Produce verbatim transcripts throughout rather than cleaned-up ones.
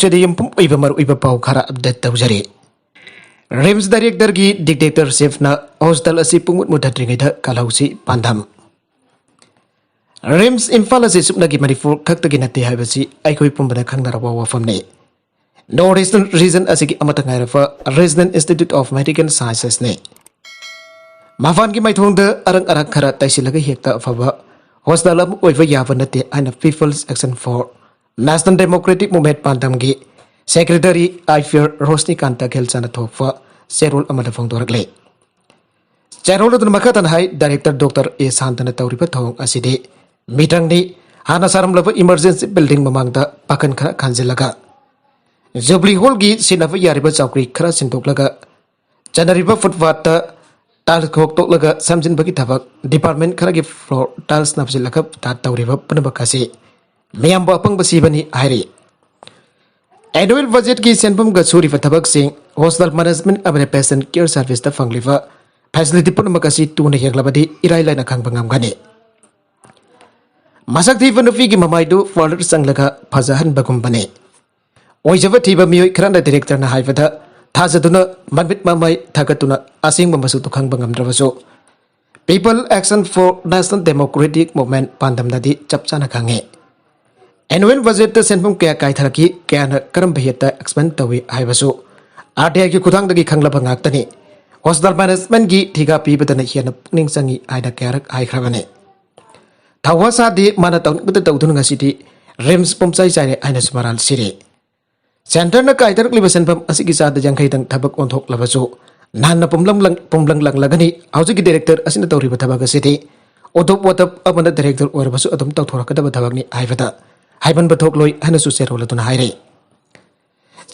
ꯁꯤꯗ ꯌꯨꯝꯐꯝ ꯑꯣꯏꯕ ꯃꯔꯨꯑꯣꯏꯕ ꯄꯥꯎ ꯈꯔ ꯑꯞꯗꯦꯠ ꯇꯧꯖꯔꯤ꯫ ꯔꯤꯝꯁ ꯗꯥꯏꯔꯦꯛꯇꯔꯒꯤ ꯗꯤꯛꯇꯦꯇꯔꯁꯤꯞꯅ ꯍꯣꯁꯄꯤꯇꯥꯜ ꯑꯁꯤ ꯄꯨꯡꯃꯨꯠ ꯃꯨꯠꯊꯠꯇ꯭ꯔꯤꯉꯩꯗ ꯀꯜꯍꯧꯁꯤ ꯄꯥꯟꯗꯝ꯫ ꯔꯤꯝꯁ ꯏꯝꯐꯥꯜ ꯑꯁꯤ ꯁꯨꯞꯅꯒꯤ ꯃꯅꯤꯄꯨꯔ ꯈꯛꯇꯒꯤ ꯅꯠꯇꯦ ꯍꯥꯏꯕꯁꯤ ꯑꯩꯈꯣꯏ ꯄꯨꯝꯕꯅ ꯈꯪꯅꯔꯕ ꯋꯥꯐꯝꯅꯤ꯫ ꯅꯣꯔꯠ ꯏꯁꯇꯔꯟ ꯔꯤꯖꯟ ꯑꯁꯤꯒꯤ ꯑꯃꯠꯇ ꯉꯥꯏꯔꯕ ꯔꯤꯖꯅꯦꯜ ꯏꯟꯁꯇꯤꯇ꯭ꯌꯨꯠ ꯑꯣꯐ ꯃꯦꯗꯤꯀꯦꯜ ꯁꯥꯏꯟꯁꯦꯁꯅꯤ꯫ ꯃꯄꯥꯟꯒꯤ ꯃꯥꯏꯊꯣꯡꯗ ꯑꯔꯪ ꯑꯔꯥꯛ ꯈꯔ ꯇꯩꯁꯤꯜꯂꯒ ꯍꯦꯛꯇ ꯑꯐꯕ ꯍꯣꯁꯄꯤꯇꯥꯜ ꯑꯃ ꯑꯣꯏꯕ ꯌꯥꯕ ꯅꯠꯇꯦ ꯍꯥꯏꯅ People's Action for National Democratic Movement ꯄꯥꯟꯗꯝꯒꯤ ꯁꯦꯀ꯭ꯔꯦꯇꯔꯤ ꯑꯥꯏ ꯐꯤꯌꯔ ꯔꯣꯁꯅꯤꯀꯥꯟꯇ ꯈꯦꯜꯆꯥꯅ ꯊꯣꯛꯄ ꯆꯦꯔꯣꯜ ꯑꯃꯗ ꯐꯣꯡꯗꯣꯔꯛꯂꯤ꯫ ꯆꯦꯔꯣꯜ ꯑꯗꯨꯅ ꯃꯈꯥ ꯇꯥꯅ ꯍꯥꯏ, ꯗꯥꯏꯔꯦꯛꯇꯔ ꯗꯣꯛꯇꯔ ꯑꯦ ꯁꯥꯟꯇꯅ ꯇꯧꯔꯤꯕ ꯊꯧꯑꯣꯡ ꯑꯁꯤꯗꯤ ꯃꯤꯇ꯭ꯔꯪꯅꯤ꯫ ꯍꯥꯟꯅ ꯁꯥꯔꯝꯂꯕ ꯏꯃꯔꯖꯦꯟꯁꯤ ꯕꯤꯜꯗꯤꯡ ꯃꯃꯥꯡꯗ ꯄꯥꯈꯟ ꯈꯔ ꯈꯟꯖꯤꯜꯂꯒ, ꯖꯨꯕ꯭ꯂꯤ ꯍꯣꯜꯒꯤ ꯁꯤꯟꯅꯕ ꯌꯥꯔꯤꯕ ꯆꯧꯀ꯭ꯔꯤ ꯈꯔ ꯁꯤꯟꯗꯣꯛꯂꯒ, ꯆꯠꯅꯔꯤꯕ ꯐꯨꯠꯄꯥꯠꯇ ꯇꯥꯏꯜꯁ ꯈꯣꯛꯇꯣꯛꯂꯒ ꯁꯦꯝꯖꯤꯟꯕꯒꯤ ꯊꯕꯛ, ꯗꯤꯄꯥꯔꯠꯃꯦꯟ ꯈꯔꯒꯤ ꯐ꯭ꯂꯣꯔ ꯇꯥꯏꯜꯁ ꯅꯞꯁꯤꯜꯂꯒ ꯇꯧꯔꯤꯕ ꯄꯨꯝꯅꯃꯛ ꯑꯁꯤ ꯃꯤꯌꯥꯝꯕꯨ ꯑꯄꯪꯕ ꯁꯤꯕꯅꯤ ꯍꯥꯏꯔꯤ꯫ ꯑꯦꯅꯨꯋꯦꯜ ꯕꯖꯦꯠꯀꯤ ꯁꯦꯟꯐꯝꯒ ꯁꯨꯔꯤꯕ ꯊꯕꯛꯁꯤꯡ, ꯍꯣꯁꯄꯤꯇꯥꯜ ꯃꯦꯅꯦꯖꯃꯦꯟ ꯑꯃꯗꯤ ꯄꯦꯁꯦꯟ ꯀꯤꯌꯔ ꯁꯥꯔꯚꯤꯁꯇ ꯐꯪꯂꯤꯕ ꯐꯦꯁꯤꯂꯤꯇꯤ ꯄꯨꯝꯅꯃꯛ ꯑꯁꯤ ꯇꯨꯅ ꯌꯦꯡꯂꯕꯗꯤ ꯏꯔꯥꯏ ꯂꯥꯏꯅ ꯈꯪꯕ ꯉꯝꯒꯅꯤ꯫ ꯃꯁꯛ ꯊꯤꯕ ꯅꯨꯄꯤꯒꯤ ꯃꯃꯥꯏꯗꯨ ꯄꯥꯔꯂꯔ ꯆꯪꯂꯒ ꯐꯖꯍꯟꯕꯒꯨꯝꯕꯅꯤ꯫ ꯑꯣꯏꯖꯕ ꯊꯤꯕ ꯃꯤꯑꯣꯏ ꯈꯔꯅ ꯗꯤꯔꯦꯛꯇꯔꯅ ꯍꯥꯏꯕꯗ ꯊꯥꯖꯗꯨꯅ ꯃꯃꯤꯠ ꯃꯃꯥꯏ ꯊꯥꯒꯠꯇꯨꯅ ꯑꯁꯦꯡꯕ ꯃꯁꯛꯇꯨ ꯈꯪꯕ ꯉꯝꯗ꯭ꯔꯕꯁꯨ, People Action for National Democratic Movement ꯄꯥꯟꯗꯝꯅꯗꯤ ꯆꯞ ꯆꯥꯅ ꯈꯪꯉꯤ꯫ ꯑꯦꯅꯨꯋꯦꯜ ꯕꯖꯦꯠꯇ ꯁꯦꯟꯐꯝ ꯀꯌꯥ ꯀꯥꯏꯊꯔꯛꯈꯤ, ꯀꯌꯥꯅ ꯀꯔꯝꯕ ꯍꯦꯠꯇ ꯑꯦꯛꯁꯄꯦꯟ ꯇꯧꯏ ꯍꯥꯏꯕꯁꯨ ꯑꯥꯔ ꯇꯤ ꯑꯥꯏꯒꯤ ꯈꯨꯠꯊꯥꯡꯗꯒꯤ ꯈꯪꯂꯕ ꯉꯥꯛꯇꯅꯤ꯫ ꯍꯣꯁꯄꯤꯇꯥꯜ ꯃꯦꯅꯦꯖꯃꯦꯟꯒꯤ ꯊꯤꯀꯥ ꯄꯤꯕꯗꯅ ꯍꯦꯟꯅ ꯄꯨꯛꯅꯤꯡ ꯆꯪꯏ ꯍꯥꯏꯅ ꯀꯌꯥꯔꯛ ꯍꯥꯏꯈ꯭ꯔꯕꯅꯤ꯫ ꯊꯧꯋꯥ ꯁꯥꯗꯦ, ꯃꯥꯅ ꯇꯧꯅꯤꯡꯕꯗ ꯇꯧꯗꯨꯅ ꯉꯁꯤꯗꯤ ꯔꯤꯝꯁ ꯄꯨꯝꯆꯥꯏ ꯆꯥꯏꯔꯦ ꯍꯥꯏꯅꯁꯨ ꯃꯔꯥꯜ ꯁꯤꯔꯤ꯫ ꯁꯦꯟꯇꯔꯅ ꯀꯥꯏꯊꯔꯛꯂꯤꯕ ꯁꯦꯟꯐꯝ ꯑꯁꯤꯒꯤ ꯆꯥꯗ ꯌꯥꯡꯈꯩꯗꯪ ꯊꯕꯛ ꯑꯣꯟꯊꯣꯛꯂꯕꯁꯨ, ꯅꯍꯥꯟꯅ ꯄꯨꯝꯂꯪ ꯂꯪ-, ꯄꯨꯝꯂꯪ ꯂꯪꯂꯒꯅꯤ꯫ ꯍꯧꯖꯤꯛꯀꯤ ꯗꯤꯔꯦꯛꯇꯔ ꯑꯁꯤꯅ ꯇꯧꯔꯤꯕ ꯊꯕꯛ ꯑꯁꯤꯗꯤ ꯎꯗꯨꯞ ꯋꯥꯇꯞ ꯑꯃꯅ ꯗꯤꯔꯦꯛꯇꯔ ꯑꯣꯏꯔꯕꯁꯨ ꯑꯗꯨꯝ ꯇꯧꯊꯣꯔꯛꯀꯗꯕ ꯊꯕꯛꯅꯤ ꯍꯥꯏꯕꯗ ꯍꯥꯏꯃꯟꯕ ꯊꯣꯛꯂꯣꯏ ꯍꯥꯏꯅꯁꯨ ꯆꯦꯔꯣꯜ ꯑꯗꯨꯅ ꯍꯥꯏꯔꯤ꯫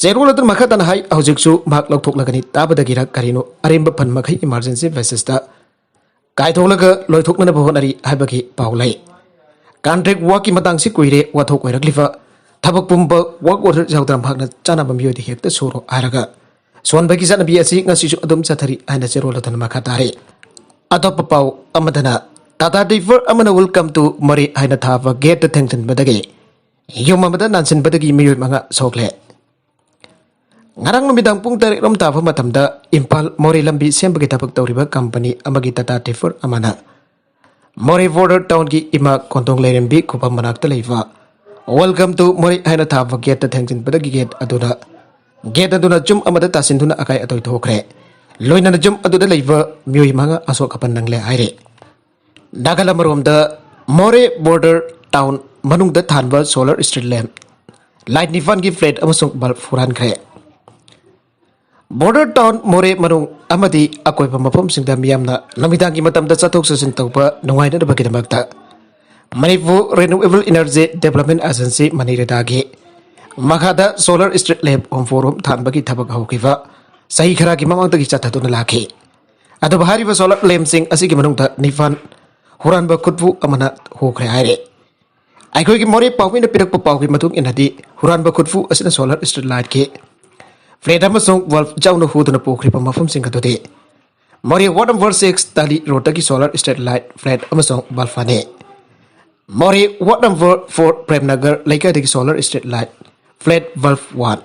ꯆꯦꯔꯣꯜ ꯑꯗꯨꯅ ꯃꯈꯥ ꯇꯥꯅ ꯍꯥꯏ, ꯍꯧꯖꯤꯛꯁꯨ ꯃꯍꯥꯛ ꯂꯧꯊꯣꯛꯂꯒꯅꯤ꯫ ꯇꯥꯕꯗꯒꯤꯔ ꯀꯔꯤꯅꯣ, ꯑꯔꯦꯝꯕ ꯐꯟ ꯃꯈꯩ ꯏꯃꯥꯔꯖꯦꯟꯁꯤ ꯕꯦꯁꯤꯁꯇ ꯀꯥꯏꯊꯣꯛꯂꯒ ꯂꯣꯏꯊꯣꯛꯅꯅꯕ ꯍꯣꯠꯅꯔꯤ ꯍꯥꯏꯕꯒꯤ ꯄꯥꯎ ꯂꯩ꯫ ꯀꯟꯇ꯭ꯔꯦꯛ ꯋꯥꯛꯀꯤ ꯃꯇꯥꯡꯁꯤ ꯀꯨꯏꯔꯦ ꯋꯥꯊꯣꯛ ꯑꯣꯏꯔꯛꯂꯤꯕ꯫ ꯊꯕꯛ ꯄꯨꯝꯕ ꯋꯥꯛ ꯑꯣꯔꯗꯔ ꯌꯥꯎꯗꯅ ꯃꯍꯥꯛꯅ ꯆꯥꯅꯕ ꯃꯤꯑꯣꯏꯗ ꯍꯦꯛꯇ ꯁꯨꯔꯣ ꯍꯥꯏꯔꯒ ꯁꯣꯟꯕꯒꯤ ꯆꯠꯅꯕꯤ ꯑꯁꯤ ꯉꯁꯤꯁꯨ ꯑꯗꯨꯝ ꯆꯠꯊꯔꯤ ꯍꯥꯏꯅ ꯆꯦꯔꯣꯜ ꯑꯗꯨꯅ ꯃꯈꯥ ꯇꯥꯔꯤ꯫ ꯑꯇꯣꯞꯄ ꯄꯥꯎ ꯑꯃꯗꯅ, ꯇꯥꯇꯥ ꯗ꯭ꯔꯥꯏꯚꯔ ꯑꯃꯅ "Welcome to ꯃꯣꯔꯦ" ꯍꯥꯏꯅ ꯊꯥꯕ ꯒꯦꯠꯇ ꯊꯦꯡꯖꯤꯟꯕꯗꯒꯤ ꯌꯨꯝ ꯑꯃꯗ ꯅꯥꯟꯁꯤꯟꯕꯗꯒꯤ ꯃꯤꯑꯣꯏ ꯃꯉꯥ ꯁꯣꯛꯂꯦ꯫ ꯉꯔꯥꯡ ꯅꯨꯃꯤꯗꯥꯡ ꯄꯨꯡ ꯇꯔꯦꯠ ꯔꯣꯝ ꯇꯥꯕ ꯃꯇꯝꯗ ꯏꯝꯐꯥꯜ ꯃꯣꯔꯦ ꯂꯝꯕꯤ ꯁꯦꯝꯕꯒꯤ ꯊꯕꯛ ꯇꯧꯔꯤꯕ ꯀꯝꯄꯅꯤ ꯑꯃꯒꯤ ꯇꯥꯇꯥ ꯇꯤꯐꯔ ꯑꯃꯅ ꯃꯣꯔꯦ ꯕꯣꯔꯗꯔ ꯇꯥꯎꯟꯒꯤ ꯏꯃꯥ ꯀꯣꯟꯊꯣꯡ ꯂꯩꯔꯦꯝꯕꯤ ꯈꯨꯕꯝ ꯃꯅꯥꯛꯇ ꯂꯩꯕ "Welcome to ꯃꯣꯔꯦ" ꯍꯥꯏꯅ ꯊꯥꯕ ꯒꯦꯠꯇ ꯊꯦꯡꯖꯤꯟꯕꯗꯒꯤ ꯒꯦꯠ ꯑꯗꯨꯅ ꯒꯦꯠ ꯑꯗꯨꯅ ꯆꯨꯝ ꯑꯃꯗ ꯇꯥꯁꯤꯟꯗꯨꯅ ꯑꯀꯥꯏ ꯑꯇꯣꯏ ꯊꯣꯛꯈ꯭ꯔꯦ꯫ ꯂꯣꯏꯅꯅ ꯆꯨꯝ ꯑꯗꯨꯗ ꯂꯩꯕ ꯃꯤꯑꯣꯏ ꯃꯉꯥ ꯑꯁꯣꯛ ꯑꯄꯟ ꯅꯪꯂꯦ ꯍꯥꯏꯔꯤ꯫ ꯅꯥꯀꯜ ꯑꯃꯔꯣꯝꯗ ꯃꯣꯔꯦ ꯕꯣꯔꯗꯔ ꯇꯥꯎꯟ ꯃꯅꯨꯡꯗ ꯊꯥꯟꯕ ꯁꯣꯂꯔ ꯁ꯭ꯇ꯭ꯔꯤꯠ ꯂꯦꯝꯞ ꯂꯥꯏꯠ ꯅꯤꯄꯥꯟꯒꯤ ꯐ꯭ꯂꯦꯠ ꯑꯃꯁꯨꯡ ꯕꯜꯕ ꯍꯨꯔꯥꯟꯈ꯭ꯔꯦ꯫ ꯕꯣꯔꯗꯔ ꯇꯥꯎꯟ ꯃꯣꯔꯦ ꯃꯅꯨꯡ ꯑꯃꯗꯤ ꯑꯀꯣꯏꯕ ꯃꯐꯝꯁꯤꯡꯗ ꯃꯤꯌꯥꯝꯅ ꯅꯨꯃꯤꯗꯥꯡꯒꯤ ꯃꯇꯝꯗ ꯆꯠꯊꯣꯛ ꯆꯠꯁꯤꯟ ꯇꯧꯕ ꯅꯨꯡꯉꯥꯏꯅꯅꯕꯒꯤꯗꯃꯛꯇ Manipur renewable energy development agency ꯃꯅꯤꯔꯦꯗꯥꯒꯤ ꯃꯈꯥꯗ ꯁꯣꯂꯔ ꯁ꯭ꯇ꯭ꯔꯤꯠ ꯂꯦꯝꯞ ꯍꯨꯝꯐꯨ ꯔꯣꯝ ꯊꯥꯟꯕꯒꯤ ꯊꯕꯛ ꯍꯧꯈꯤꯕ ꯆꯍꯤ ꯈꯔꯒꯤ ꯃꯃꯥꯡꯗꯒꯤ ꯆꯠꯊꯗꯨꯅ ꯂꯥꯛꯈꯤ꯫ ꯑꯗꯨꯕꯨ ꯍꯥꯏꯔꯤꯕ ꯁꯣꯂꯔ ꯂꯦꯝꯞꯁꯤꯡ ꯑꯁꯤꯒꯤ ꯃꯅꯨꯡꯗ ꯅꯤꯄꯥꯟ ꯍꯨꯔꯥꯟꯕ ꯈꯨꯠꯄꯨ ꯑꯃꯅ ꯍꯨꯈ꯭ꯔꯦ ꯍꯥꯏꯔꯦ꯫ ꯑꯩꯈꯣꯏꯒꯤ ꯃꯣꯔꯦ ꯄꯥꯎꯃꯤꯅ ꯄꯤꯔꯛꯄ ꯄꯥꯎꯒꯤ ꯃꯇꯨꯡ ꯏꯟꯅꯗꯤ, ꯍꯨꯔꯥꯟꯕ ꯈꯨꯠꯄꯨ ꯑꯁꯤꯅ ꯁꯣꯂꯔ ꯁ꯭ꯇ꯭ꯔꯤꯠ ꯂꯥꯏꯠꯀꯤ ꯐ꯭ꯂꯦꯠ ꯑꯃꯁꯨꯡ ꯕꯜꯕ ꯆꯥꯎꯅ ꯍꯨꯗꯨꯅ ꯄꯨꯈ꯭ꯔꯤꯕ ꯃꯐꯝꯁꯤꯡ ꯑꯗꯨꯗꯤ ꯃꯣꯔꯦ ꯋꯥꯔꯗ ꯅꯝꯕꯔ ꯁꯤꯛꯁ ꯇꯥꯂꯤ ꯔꯣꯗꯇꯒꯤ ꯁꯣꯂꯔ ꯁ꯭ꯇ꯭ꯔꯤꯠ ꯂꯥꯏꯠ ꯐ꯭ꯂꯦꯠ ꯑꯃꯁꯨꯡ ꯕꯜꯕ ꯑꯅꯤ, Moreh ward number four Premnagar ꯂꯩꯀꯥꯏꯗꯒꯤ solar street light plate bulb one,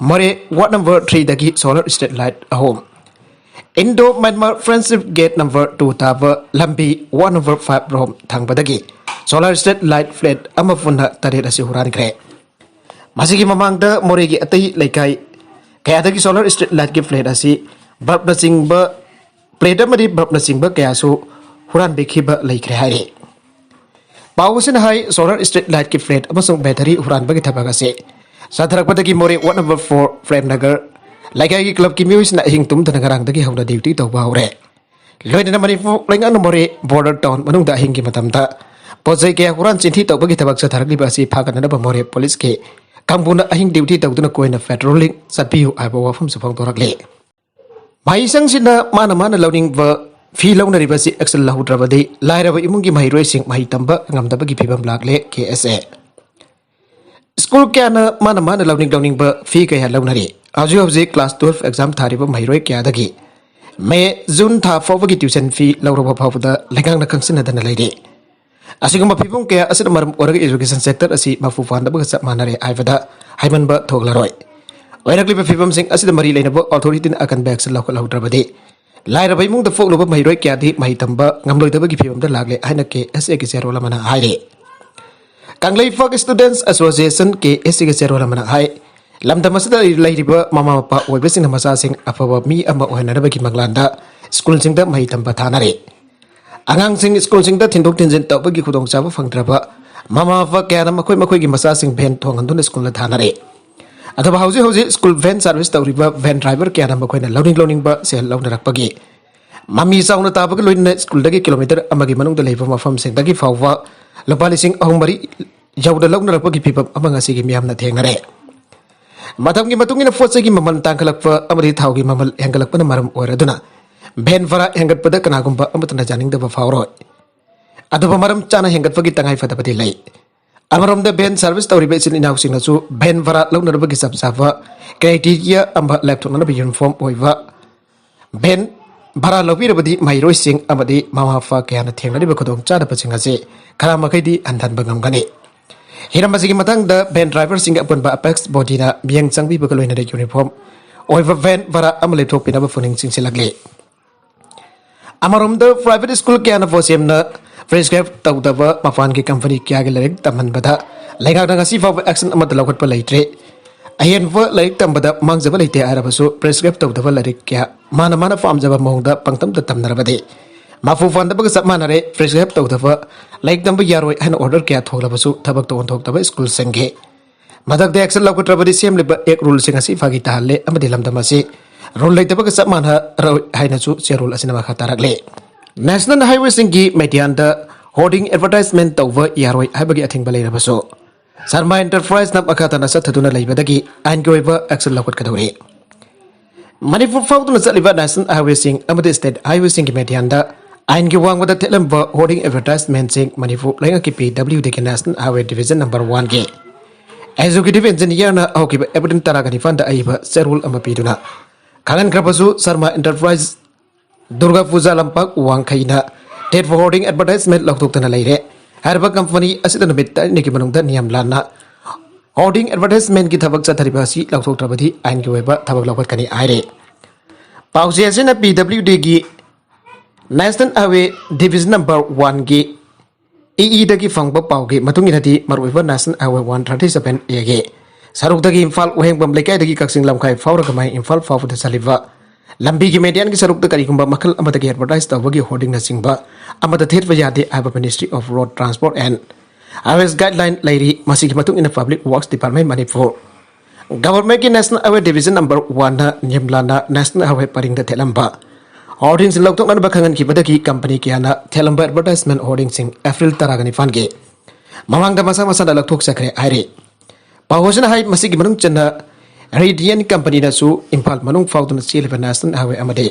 Moreh ward number ꯊ꯭ꯔꯤꯗꯒꯤ ꯁꯣꯂꯔ ꯁ꯭ꯇ꯭ꯔꯤꯠ ꯂꯥꯏꯠ ꯑꯍꯨꯝ, Indo Myanmar friendship gate number two ꯇꯥꯕ ꯂꯝꯕꯤ ꯋꯥꯔꯗ ꯅꯝꯕꯔ ꯐꯥꯏꯚ ꯔꯣꯝ ꯊꯪꯕꯗꯒꯤ ꯁꯣꯂꯔ ꯁ꯭ꯇ꯭ꯔꯤꯠ ꯂꯥꯏꯠ ꯐ꯭ꯂꯦꯠ ꯑꯃ ꯄꯨꯟꯅ ꯇꯔꯦꯠ ꯑꯁꯤ ꯍꯨꯔꯥꯟꯈ꯭ꯔꯦ꯫ ꯃꯁꯤꯒꯤ ꯃꯃꯥꯡꯗ ꯃꯣꯔꯦꯒꯤ ꯑꯇꯩ ꯂꯩꯀꯥꯏ ꯀꯌꯥꯗꯒꯤ ꯁꯣꯂꯔ ꯁ꯭ꯇ꯭ꯔꯤꯠ ꯂꯥꯏꯠꯀꯤ ꯐ꯭ꯂꯦꯠ ꯑꯁꯤ ꯕꯜꯕꯅꯆꯤꯡꯕ, ꯐ꯭ꯂꯦꯠ ꯑꯃꯗꯤ ꯕꯜꯕꯅꯆꯤꯡꯕ ꯀꯌꯥꯁꯨ ꯍꯨꯔꯥꯟꯕꯤꯈꯤꯕ ꯂꯩꯈ꯭ꯔꯦ ꯍꯥꯏꯔꯤ꯫ ꯄꯥꯎ ꯑꯁꯤꯅ ꯍꯥꯏ, ꯁꯣꯂꯔ ꯁ꯭ꯇ꯭ꯔꯤꯠ ꯂꯥꯏꯠꯀꯤ ꯐ꯭ꯂꯦꯠ ꯑꯃꯁꯨꯡ ꯕꯦꯇꯔꯤ ꯍꯨꯔꯥꯟꯕꯒꯤ ꯊꯕꯛ ꯑꯁꯤ ꯆꯠꯊꯔꯛꯄꯗꯒꯤ ꯃꯣꯔꯦ ꯋꯥꯔꯗ ꯅꯝꯕꯔ ꯐꯣꯔ ꯄ꯭ꯔꯦꯝꯅꯒꯔ ꯂꯩꯀꯥꯏꯒꯤ ꯀ꯭ꯂꯕꯀꯤ ꯃꯤꯑꯣꯏꯁꯤꯡꯅ ꯑꯍꯤꯡ ꯇꯨꯝꯗꯅ ꯉꯔꯥꯡꯗꯒꯤ ꯍꯧꯅ ꯗ꯭ꯌꯨꯇꯤ ꯇꯧꯕ ꯍꯧꯔꯦ꯫ ꯂꯣꯏꯅꯅ ꯃꯅꯤꯄꯨꯔ ꯂꯩꯉꯥꯛꯅ ꯃꯣꯔꯦ ꯕꯣꯔꯗꯔ ꯇꯥꯎꯟ ꯃꯅꯨꯡꯗ ꯑꯍꯤꯡꯒꯤ ꯃꯇꯝꯗ ꯄꯣꯠ ꯆꯩ ꯀꯌꯥ ꯍꯨꯔꯥꯟ ꯆꯤꯟꯊꯤ ꯇꯧꯕꯒꯤ ꯊꯕꯛ ꯆꯠꯊꯔꯛꯂꯤꯕ ꯑꯁꯤ ꯐꯥꯒꯠꯅꯅꯕ ꯃꯣꯔꯦ ꯄꯨꯂꯤꯁꯀꯤ ꯀꯥꯡꯕꯨꯅ ꯑꯍꯤꯡ ꯗ꯭ꯌꯨꯇꯤ ꯇꯧꯗꯨꯅ ꯀꯣꯏꯅ ꯄꯦꯇ꯭ꯔꯣꯂꯤꯡ ꯆꯠꯄꯤꯌꯨ ꯍꯥꯏꯕ ꯋꯥꯐꯝꯁꯨ ꯐꯣꯡꯗꯣꯔꯛꯂꯤ꯫ ꯃꯍꯩꯁꯪꯁꯤꯅ ꯃꯥꯅ ꯃꯥꯅ ꯂꯧꯅꯤꯡꯕ ꯐꯤ ꯂꯧꯅꯔꯤꯕꯁꯤ ꯑꯦꯛꯁꯟ ꯂꯧꯍꯧꯗ꯭ꯔꯕꯗꯤ ꯂꯥꯏꯔꯕ ꯏꯃꯨꯡꯒꯤ ꯃꯍꯩꯔꯣꯏꯁꯤꯡ ꯃꯍꯩ ꯇꯝꯕ ꯉꯝꯗꯕꯒꯤ ꯐꯤꯕꯝ ꯂꯥꯛꯂꯦ, ꯀꯦ ꯑꯦꯁ ꯑꯦ꯫ ꯁ꯭ꯀꯨꯜ ꯀꯌꯥꯅ ꯃꯥꯅ ꯃꯥꯅ ꯂꯧꯅꯤꯡ ꯂꯧꯅꯤꯡꯕ ꯐꯤ ꯀꯌꯥ ꯂꯧꯅꯔꯤ꯫ ꯍꯧꯖꯤꯛ ꯍꯧꯖꯤꯛ ꯀ꯭ꯂꯥꯁ ꯇꯨꯋꯦꯜꯐ ꯑꯦꯛꯖꯥꯝ ꯊꯥꯔꯤꯕ ꯃꯍꯩꯔꯣꯏ ꯀꯌꯥꯗꯒꯤ ꯃꯦ, ꯖꯨꯟ ꯊꯥ ꯐꯥꯎꯕꯒꯤ ꯇ꯭ꯌꯨꯁꯟ ꯐꯤ ꯂꯧꯔꯕ ꯐꯥꯎꯕꯗ ꯂꯩꯉꯥꯛꯅ ꯈꯪꯁꯤꯟꯅꯗꯅ ꯂꯩꯔꯤ꯫ ꯑꯁꯤꯒꯨꯝꯕ ꯐꯤꯕꯝ ꯀꯌꯥ ꯑꯁꯤꯅ ꯃꯔꯝ ꯑꯣꯏꯔꯒ education sector ꯑꯁꯤ ꯃꯄꯨ ꯐꯥꯍꯟꯗꯕꯒ ꯆꯞ ꯃꯥꯟꯅꯔꯦ ꯍꯥꯏꯕꯗ ꯍꯥꯏꯃꯟꯕ ꯊꯣꯛꯂꯔꯣꯏ꯫ ꯑꯣꯏꯔꯛꯂꯤꯕ ꯐꯤꯕꯝꯁꯤꯡ ꯑꯁꯤꯗ ꯃꯔꯤ ꯂꯩꯅꯕ authorityꯅ ꯑꯀꯟꯕ action ꯂꯧꯈꯠꯍꯧꯗ꯭ꯔꯕꯗꯤ ꯂꯥꯏꯔꯕ ꯏꯃꯨꯡꯗ ꯄꯣꯛꯂꯨꯕ ꯃꯍꯩꯔꯣꯏ ꯀꯌꯥꯗꯤ ꯃꯍꯩ ꯇꯝꯕ ꯉꯝꯂꯣꯏꯗꯕꯒꯤ ꯐꯤꯕꯝꯗ ꯂꯥꯛꯂꯦ ꯍꯥꯏꯅ KSAꯒꯤ ꯆꯦꯔꯣꯜ ꯑꯃꯅ ꯍꯥꯏꯔꯤ꯫ ꯀꯪꯂꯩꯄꯥꯛ Students Association, KSAꯒꯤ ꯆꯦꯔꯣꯜ ꯑꯃꯅ ꯍꯥꯏ, ꯂꯝꯗꯝ ꯑꯁꯤꯗ ꯂꯩꯔꯤꯕ ꯃꯃꯥ ꯃꯄꯥ ꯑꯣꯏꯕꯁꯤꯡꯅ ꯃꯆꯥꯁꯤꯡ ꯑꯐꯕ ꯃꯤ ꯑꯃ ꯑꯣꯏꯍꯟꯅꯕꯒꯤ ꯃꯪꯂꯥꯟꯗ ꯁ꯭ꯀꯨꯜꯁꯤꯡꯗ ꯃꯍꯩ ꯇꯝꯕ ꯊꯥꯅꯔꯤ꯫ ꯑꯉꯥꯡꯁꯤꯡ ꯁ꯭ꯀꯨꯜꯁꯤꯡꯗ ꯊꯤꯟꯗꯣꯛ ꯊꯤꯟꯖꯤꯟ ꯇꯧꯕꯒꯤ ꯈꯨꯗꯣꯡꯆꯥꯕ ꯐꯪꯗ꯭ꯔꯕ ꯃꯃꯥ ꯃꯄꯥ ꯀꯌꯥꯅ ꯃꯈꯣꯏ ꯃꯈꯣꯏꯒꯤ ꯃꯆꯥꯁꯤꯡ ꯚꯦꯟ ꯊꯣꯡꯍꯟꯗꯨꯅ ꯁ꯭ꯀꯨꯜꯗ ꯊꯥꯅꯔꯤ꯫ ꯑꯗꯨꯕꯨ ꯍꯧꯖꯤꯛ ꯍꯧꯖꯤꯛ ꯁ꯭ꯀꯨꯜ ꯚꯦꯟ ꯁꯥꯔꯚꯤꯁ ꯇꯧꯔꯤꯕ ꯚꯦꯟ ꯗ꯭ꯔꯥꯏꯚꯔ ꯀꯌꯥꯅ ꯃꯈꯣꯏꯅ ꯂꯧꯅꯤꯡ ꯂꯧꯅꯤꯡꯕ ꯁꯦꯜ ꯂꯧꯅꯔꯛꯄꯒꯤ ꯃꯃꯤ ꯆꯥꯎꯅ ꯇꯥꯕꯒ ꯂꯣꯏꯅꯅ ꯁ꯭ꯀꯨꯜꯗꯒꯤ ꯀꯤꯂꯣꯃꯤꯇꯔ ꯑꯃꯒꯤ ꯃꯅꯨꯡꯗ ꯂꯩꯕ ꯃꯐꯝꯁꯤꯡꯗꯒꯤ ꯐꯥꯎꯕ ꯂꯨꯄꯥ ꯂꯤꯁꯤꯡ ꯑꯍꯨꯝ ꯃꯔꯤ ꯌꯧꯅ ꯂꯧꯅꯔꯛꯄꯒꯤ ꯐꯤꯕꯝ ꯑꯃ ꯉꯁꯤꯒꯤ ꯃꯤꯌꯥꯝꯅ ꯊꯦꯡꯅꯔꯦ꯫ ꯃꯇꯝꯒꯤ ꯃꯇꯨꯡ ꯏꯟꯅ ꯄꯣꯠ ꯆꯩꯒꯤ ꯃꯃꯜ ꯇꯥꯡꯈꯠꯂꯛꯄ ꯑꯃꯗꯤ ꯊꯥꯎꯒꯤ ꯃꯃꯜ ꯍꯦꯟꯒꯠꯂꯛꯄꯅ ꯃꯔꯝ ꯑꯣꯏꯔꯗꯨꯅ ꯚꯦꯟ ꯚꯔꯥ ꯍꯦꯟꯒꯠꯄꯗ ꯀꯅꯥꯒꯨꯝꯕ ꯑꯃꯠꯇꯅ ꯌꯥꯅꯤꯡꯗꯕ ꯐꯥꯎꯔꯣꯏ꯫ ꯑꯗꯨꯕꯨ ꯃꯔꯝ ꯆꯥꯅ ꯍꯦꯟꯒꯠꯄꯒꯤ ꯇꯉꯥꯏꯐꯗꯕꯗꯤ ꯂꯩ꯫ ꯑꯃꯔꯣꯝꯗ ꯚꯦꯟ ꯁꯥꯔꯚꯤꯁ ꯇꯧꯔꯤꯕ ꯏꯆꯤꯜ ꯏꯅꯥꯎꯁꯤꯡꯅꯁꯨ ꯚꯦꯟ ꯚꯔꯥ ꯂꯧꯅꯅꯕꯒꯤ ꯆꯞ ꯆꯥꯕ criteria ꯑꯃ ꯂꯦꯞꯊꯣꯛꯅꯅꯕ ꯌꯨꯅꯤꯐꯣꯔꯝ ꯑꯣꯏꯕ ꯚꯦꯟ ꯚꯔꯥ ꯂꯧꯕꯤꯔꯕꯗꯤ ꯃꯍꯩꯔꯣꯏꯁꯤꯡ ꯑꯃꯗꯤ ꯃꯃꯥ ꯃꯄꯥ ꯀꯌꯥꯅ ꯊꯦꯡꯅꯔꯤꯕ ꯈꯨꯗꯣꯡꯆꯥꯗꯕꯁꯤꯡ ꯑꯁꯤ ꯈꯔ ꯃꯈꯩꯗꯤ ꯍꯟꯊꯍꯟꯕ ꯉꯝꯒꯅꯤ꯫ ꯍꯤꯔꯝ ꯑꯁꯤꯒꯤ ꯃꯇꯥꯡꯗ ꯚꯦꯟ ꯗ꯭ꯔꯥꯏꯚꯔꯁꯤꯡꯒꯤ ꯑꯄꯨꯟꯕ ꯑꯦꯄꯦꯛꯁ ꯕꯣꯗꯤꯅ ꯃꯤꯠꯌꯦꯡ ꯆꯪꯕꯤꯕꯒ ꯂꯣꯏꯅꯅ ꯌꯨꯅꯤꯐꯣꯔꯝ ꯑꯣꯏꯕ ꯚꯦꯟ ꯚꯔꯥ ꯑꯃ ꯂꯦꯞꯊꯣꯛꯄꯤꯅꯕ ꯄꯨꯛꯅꯤꯡ ꯆꯤꯡꯁꯤꯜꯂꯛꯂꯤ꯫ ꯑꯃꯔꯣꯝꯗ ꯄ꯭ꯔꯥꯏꯚꯦꯠ ꯁ꯭ꯀꯨꯜ ꯀꯌꯥꯅ ꯄꯣꯠꯁꯦꯝꯅ ꯄ꯭ꯔꯦꯁꯀ꯭ꯔꯥꯏꯕ ꯇꯧꯗꯕ ꯃꯄꯥꯟꯒꯤ ꯀꯝꯄꯅꯤ ꯀꯌꯥꯒꯤ ꯂꯥꯏꯔꯤꯛ ꯇꯝꯍꯟꯕꯗ ꯂꯩꯉꯥꯛꯅ ꯉꯁꯤ ꯐꯥꯎꯕ ꯑꯦꯛꯁꯟ ꯑꯃꯠꯇ ꯂꯧꯈꯠꯄ ꯂꯩꯇ꯭ꯔꯤ꯫ ꯑꯍꯦꯟꯕ ꯂꯥꯏꯔꯤꯛ ꯇꯝꯕꯗ ꯃꯥꯡꯖꯕ ꯂꯩꯇꯦ ꯍꯥꯏꯔꯕꯁꯨ ꯄ꯭ꯔꯦꯁꯀ꯭ꯔꯥꯏꯕ ꯇꯧꯗꯕ ꯂꯥꯏꯔꯤꯛ ꯀꯌꯥ ꯃꯥꯅ ꯃꯥꯅ ꯄꯥꯝꯖꯕ ꯃꯑꯣꯡꯗ ꯄꯪꯇꯝꯗ ꯇꯝꯅꯔꯕꯗꯤ ꯃꯄꯨ ꯐꯥꯍꯟꯗꯕꯒ ꯆꯞ ꯃꯥꯟꯅꯔꯦ꯫ ꯄ꯭ꯔꯦꯁꯀ꯭ꯔꯥꯏꯕ ꯇꯧꯗꯕ ꯂꯥꯏꯔꯤꯛ ꯇꯝꯕ ꯌꯥꯔꯣꯏ ꯍꯥꯏꯅ ꯑꯣꯔꯗꯔ ꯀꯌꯥ ꯊꯣꯛꯂꯕꯁꯨ ꯊꯕꯛꯇ ꯑꯣꯟꯊꯣꯛꯇꯕ ꯁ꯭ꯀꯨꯜꯁꯤꯡꯒꯤ ꯃꯊꯛꯇ ꯑꯦꯛꯁꯟ ꯂꯧꯈꯠꯇ꯭ꯔꯕꯗꯤ ꯁꯦꯝꯂꯤꯕ ꯑꯦꯛ ꯔꯨꯜꯁꯤꯡ ꯑꯁꯤ ꯐꯥꯒꯤ ꯇꯥꯍꯜꯂꯦ ꯑꯃꯗꯤ ꯂꯝꯗꯝ ꯑꯁꯤ ꯔꯨꯜ ꯂꯩꯇꯕꯒ ꯆꯞ ꯃꯥꯟꯅꯔꯣꯏ ꯍꯥꯏꯅꯁꯨ ꯆꯦꯔꯣꯜ ꯑꯁꯤꯅ ꯃꯈꯥ ꯇꯥꯔꯛꯂꯤ꯫ ꯅꯦꯁꯅꯦꯜ ꯍꯥꯏꯋꯦꯁꯤꯡꯒꯤ ꯃꯦꯗꯤꯌꯥꯟꯗ ꯍꯣꯔꯗꯤꯡ ꯑꯦꯗꯚꯔꯇꯥꯏꯖꯃꯦꯟ ꯇꯧꯕ ꯌꯥꯔꯣꯏ ꯍꯥꯏꯕꯒꯤ ꯑꯊꯤꯡꯕ ꯂꯩꯔꯕꯁꯨ ꯁꯔꯃꯥ ꯑꯦꯟꯇꯔꯄ꯭ꯔꯥꯏꯖꯅ ꯃꯈꯥ ꯇꯥꯅ ꯆꯠꯊꯗꯨꯅ ꯂꯩꯕꯗꯒꯤ ꯑꯥꯏꯟꯒꯤ ꯑꯣꯏꯕ ꯑꯦꯛꯁꯟ ꯂꯧꯈꯠꯀꯗꯧꯔꯤ꯫ ꯃꯅꯤꯄꯨꯔ ꯐꯥꯎꯗꯨꯅ ꯆꯠꯂꯤꯕ ꯅꯦꯁꯅꯦꯜ ꯍꯥꯏꯋꯦꯁꯤꯡ ꯑꯃꯗꯤ ꯁ꯭ꯇꯦꯠ ꯍꯥꯏꯋꯦꯁꯤꯡꯒꯤ ꯃꯦꯗꯤꯌꯥꯟꯗ ꯑꯥꯏꯟꯒꯤ ꯋꯥꯡꯃꯗ ꯊꯦꯠꯂꯝꯕ ꯍꯣꯔꯗꯤꯡ ꯑꯦꯗꯚꯔꯇꯥꯏꯖꯃꯦꯟꯁꯤꯡ ꯃꯅꯤꯄꯨꯔ ꯂꯩꯉꯥꯛꯀꯤ PWDꯒꯤ ꯅꯦꯁꯅꯦꯜ ꯍꯥꯏꯋꯦ ꯗꯤꯕꯤꯖꯟ ꯅꯝꯕꯔ ꯋꯥꯟꯒꯤ ꯑꯦꯛꯖꯤꯀ꯭ꯌꯨꯇꯤꯚ ꯏꯟꯖꯤꯅꯤꯌꯔꯅ ꯍꯧꯈꯤꯕ ꯑꯦꯄ꯭ꯔꯤꯜ ꯇꯔꯥꯒ ꯅꯤꯄꯥꯟꯗ ꯑꯏꯕ ꯆꯦꯔꯣꯜ ꯑꯃ ꯄꯤꯗꯨꯅ ꯈꯪꯍꯟꯈ꯭ꯔꯕꯁꯨ ꯁꯔꯃꯥ ꯑꯦꯟꯇꯔꯄ꯭ꯔꯥꯏꯖ ꯗꯨꯔꯒꯥ ꯄꯨꯖꯥ ꯂꯝꯄꯥꯛ ꯋꯥꯡꯈꯩꯅ ꯊꯦꯠꯄ ꯍꯣꯔꯗꯤꯡ ꯑꯦꯗꯚꯔꯇꯥꯏꯖꯃꯦꯟ ꯂꯧꯊꯣꯛꯇꯅ ꯂꯩꯔꯦ꯫ ꯍꯥꯏꯔꯤꯕ ꯀꯝꯄꯅꯤ ꯑꯁꯤꯗ ꯅꯨꯃꯤꯠ ꯇꯔꯦꯠꯅꯤꯒꯤ ꯃꯅꯨꯡꯗ ꯅꯤꯌꯝ ꯂꯥꯟꯅ ꯍꯣꯔꯗꯤꯡ ꯑꯦꯗꯚꯔꯇꯥꯏꯖꯃꯦꯟꯒꯤ ꯊꯕꯛ ꯆꯠꯊꯔꯤꯕ ꯑꯁꯤ ꯂꯧꯊꯣꯛꯇ꯭ꯔꯕꯗꯤ ꯑꯥꯏꯟꯒꯤ ꯑꯣꯏꯕ ꯊꯕꯛ ꯂꯧꯈꯠꯀꯅꯤ ꯍꯥꯏꯔꯤ꯫ ꯄꯥꯎꯆꯦ ꯑꯁꯤꯅ ꯄꯤ ꯗꯕ꯭ꯂꯤꯎ ꯗꯤꯒꯤ ꯅꯦꯁꯅꯦꯜ ꯍꯥꯏꯋꯦ ꯗꯤꯕꯤꯖꯟ ꯅꯝꯕꯔ ꯋꯥꯟꯒꯤ ꯏ ꯏꯗꯒꯤ ꯐꯪꯕ ꯄꯥꯎꯒꯤ ꯃꯇꯨꯡ ꯏꯟꯅꯗꯤ, ꯃꯔꯨꯑꯣꯏꯕ national highway one thirty seven ꯑꯦꯒꯤ ꯁꯔꯨꯛꯇꯒꯤ ꯏꯝꯐꯥꯜ ꯋꯥꯍꯦꯡꯕꯝ ꯂꯩꯀꯥꯏꯗꯒꯤ ꯀꯛꯆꯤꯡ ꯂꯝꯈꯥꯏ ꯐꯥꯎꯔꯒ ꯃꯍꯩ ꯏꯝꯐꯥꯜ ꯐꯥꯎꯕꯗ ꯆꯠꯂꯤꯕ ꯂꯝꯕꯤꯒꯤ ꯃꯦꯗꯤꯌꯟꯒꯤ ꯁꯔꯨꯛꯇ ꯀꯔꯤꯒꯨꯝꯕ ꯃꯈꯜ ꯑꯃꯗꯒꯤ ꯑꯦꯗꯚꯔꯇꯥꯏꯖ ꯇꯧꯕꯒꯤ ꯍꯣꯔꯗꯤꯡꯅꯆꯤꯡꯕ ꯑꯃꯗ ꯊꯦꯠꯄ ꯌꯥꯗꯦ ꯍꯥꯏꯕ Ministry of Road Transport and Highways guideline ꯂꯩꯔꯤ꯫ ꯃꯁꯤꯒꯤ ꯃꯇꯨꯡ ꯏꯟꯅ Public Works Department ꯃꯅꯤꯄꯨꯔ ꯒꯚꯔꯟꯃꯦꯟꯠꯀꯤ ꯅꯦꯁꯅꯦꯜ ꯍꯥꯏꯋꯦ ꯗꯤꯕꯤꯖꯟ ꯅꯝꯕꯔ ꯋꯥꯟꯅ ꯅꯤꯌꯝ ꯂꯥꯟꯅ ꯅꯦꯁꯅꯦꯜ ꯍꯥꯏꯋꯦ ꯄꯔꯤꯡꯗ ꯊꯦꯠꯂꯝꯕ ꯍꯣꯔꯗꯤꯡꯁꯤꯡ ꯂꯧꯊꯣꯛꯅꯅꯕ ꯈꯪꯍꯟꯈꯤꯕꯗꯒꯤ ꯀꯝꯄꯅꯤ ꯀꯌꯥꯅ ꯊꯦꯠꯂꯝꯕ ꯑꯦꯗꯚꯔꯇꯥꯏꯖꯃꯦꯟꯠ ꯍꯣꯔꯗꯤꯡꯁꯤꯡ ꯑꯦꯄ꯭ꯔꯤꯜ ꯇꯔꯥꯒ ꯅꯤꯄꯥꯟꯒꯤ ꯃꯃꯥꯡꯗ ꯃꯁꯥ ꯃꯁꯥꯅ ꯂꯧꯊꯣꯛꯆꯈ꯭ꯔꯦ ꯍꯥꯏꯔꯤ꯫ ꯄꯥꯎ ꯑꯁꯤꯅ ꯍꯥꯏ, ꯃꯁꯤꯒꯤ ꯃꯅꯨꯡ ꯆꯟꯅ ꯔꯦꯗꯤꯌꯟ ꯀꯝꯄꯅꯤꯅꯁꯨ ꯏꯝꯐꯥꯜ ꯃꯅꯨꯡ ꯐꯥꯎꯗꯨꯅ ꯆꯦꯜꯂꯤꯕ ꯅꯦꯁꯅꯦꯜ ꯍꯥꯏꯋꯦ ꯑꯃꯗꯤ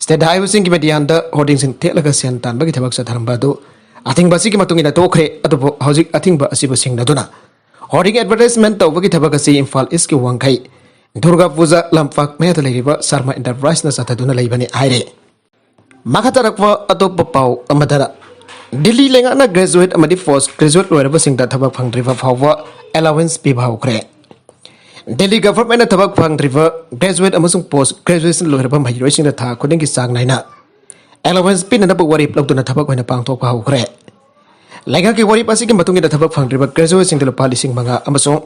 ꯁ꯭ꯇꯦꯠ ꯍꯥꯏꯋꯦꯁꯤꯡꯒꯤ ꯃꯦꯗꯤꯌꯥꯟꯗ ꯍꯣꯔꯗꯤꯡꯁꯤꯡ ꯊꯦꯠꯂꯒ ꯁꯦꯟ ꯇꯥꯟꯕꯒꯤ ꯊꯕꯛ ꯆꯠꯊꯔꯝꯕ ꯑꯗꯨ ꯑꯊꯤꯡꯕ ꯑꯁꯤꯒꯤ ꯃꯇꯨꯡ ꯏꯟꯅ ꯇꯣꯛꯈ꯭ꯔꯦ꯫ ꯑꯗꯨꯕꯨ ꯍꯧꯖꯤꯛ ꯑꯊꯤꯡꯕ ꯑꯁꯤꯕꯨ ꯁꯤꯡꯅꯗꯨꯅ ꯍꯣꯔꯗꯤꯡ ꯑꯦꯗꯚꯔꯇꯥꯏꯖꯃꯦꯟꯠ ꯇꯧꯕꯒꯤ ꯊꯕꯛ ꯑꯁꯤ ꯏꯝꯐꯥꯜ ꯏꯁ꯭ꯠꯀꯤ ꯋꯥꯡꯈꯩ ꯗꯨꯔꯒꯥ ꯄꯨꯖꯥ ꯂꯝꯄꯥꯛ ꯃꯌꯥꯗ ꯂꯩꯔꯤꯕ ꯁꯔꯃ ꯑꯦꯟꯇꯔꯄ꯭ꯔꯥꯏꯖꯅ ꯆꯠꯊꯗꯨꯅ ꯂꯩꯕꯅꯤ ꯍꯥꯏꯔꯤ꯫ ꯃꯈꯥ ꯇꯥꯔꯛꯄ ꯑꯇꯣꯞꯄ ꯄꯥꯎ ꯑꯃꯗꯅ, ꯗꯤꯜꯂꯤ ꯂꯩꯉꯥꯛꯅ ꯒ꯭ꯔꯦꯖꯨꯋꯦꯠ ꯑꯃꯗꯤ ꯄꯣꯁ ꯒ꯭ꯔꯦꯖꯨꯋꯦꯠ ꯂꯣꯏꯔꯕꯁꯤꯡꯗ ꯊꯕꯛ ꯐꯪꯗ꯭ꯔꯤꯕ ꯐꯥꯎꯕ ꯑꯦꯂꯥꯋꯦꯟꯁ ꯄꯤꯕ ꯍꯧꯈ꯭ꯔꯦ꯫ ꯗꯤꯜꯂꯤ ꯒꯚꯔꯟꯃꯦꯟꯠꯅ ꯊꯕꯛ ꯐꯪꯗ꯭ꯔꯤꯕ ꯒ꯭ꯔꯦꯖꯨꯋꯦꯠ ꯑꯃꯁꯨꯡ ꯄꯣꯁ ꯒ꯭ꯔꯦꯖꯨꯋꯦꯁꯟ ꯂꯣꯏꯔꯕ ꯃꯍꯩꯔꯣꯏꯁꯤꯡꯗ ꯊꯥ ꯈꯨꯗꯤꯡꯒꯤ ꯆꯥꯡ ꯅꯥꯏꯅ ꯑꯦꯂꯥꯋꯦꯟꯁ ꯄꯤꯅꯅꯕ ꯋꯥꯔꯦꯞ ꯂꯧꯗꯨꯅ ꯊꯕꯛ ꯑꯣꯏꯅ ꯄꯥꯡꯊꯣꯛꯄ ꯍꯧꯈ꯭ꯔꯦ꯫ ꯂꯩꯉꯥꯛꯀꯤ ꯋꯥꯔꯦꯞ ꯑꯁꯤꯒꯤ ꯃꯇꯨꯡ ꯏꯟꯅ ꯊꯕꯛ ꯐꯪꯗ꯭ꯔꯤꯕ ꯒ꯭ꯔꯦꯖꯨꯋꯦꯠꯁꯤꯡꯗ ꯂꯨꯄꯥ ꯂꯤꯁꯤꯡ ꯃꯉꯥ ꯑꯃꯁꯨꯡ